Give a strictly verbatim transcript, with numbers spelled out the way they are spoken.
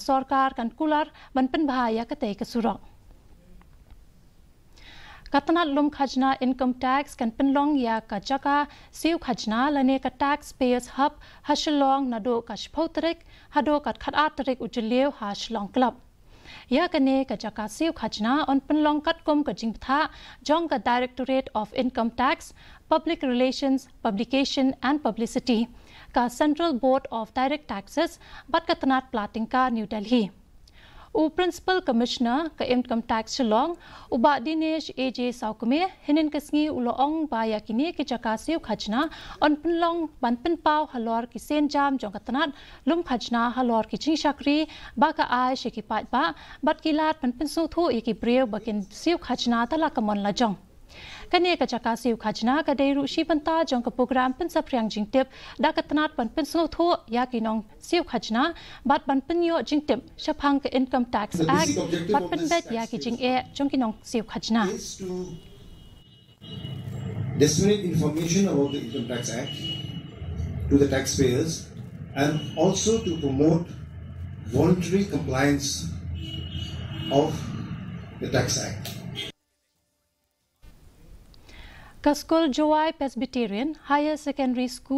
sorkar kan kular ban pynbha ïa katei ka surok. Ka tnat lum khajna income tax kan pynlong ïa ka jaka siew khajna lane ka Taxpayers Hub ha Shillong naduh ka shiphew tarik haduh ka khatar tarik u Jylliew ha Shillong Club. Ïa kane ka jaka siew khajna yn pynlong katkum ka jingbthah jong ka Directorate of Income Tax, Public Relations, Publication and Publicity, ka Central Board of Direct Taxes bad ka tnat pla tyngka New Delhi. U Principal Commissioner ka Income Tax Shillong, u Bah Dinesh A J Sawkmie, hynnin ka sngi u la ong ba ïa kine ki jaka siew khajna yn pynlong ban pynpaw halor ki sienjam jong ka tnat lum khajna halor ki jingshakri ba ka ai sha ki paidbah bad ki lad ban pynsngewthuh ïa ki briew ba kin siew khajna da la ka mon lajong. Kane ka jaka siew khajna ka dei ruh shi bynta jong ka program pynsaphriang jingtip da ka tnat ban pynsngewthuh ïa ki nongsiew khajna bad ban pynïoh jingtip shaphang ka Income Tax Act bad pynbeit ïa ki jingeh jong ki nongsiew khajna. Is to disseminate information about the Income Tax Act to the taxpayers and also to promote voluntary compliance of the Tax Act. Ka skul Jowai Presbyterian Higher Secondary School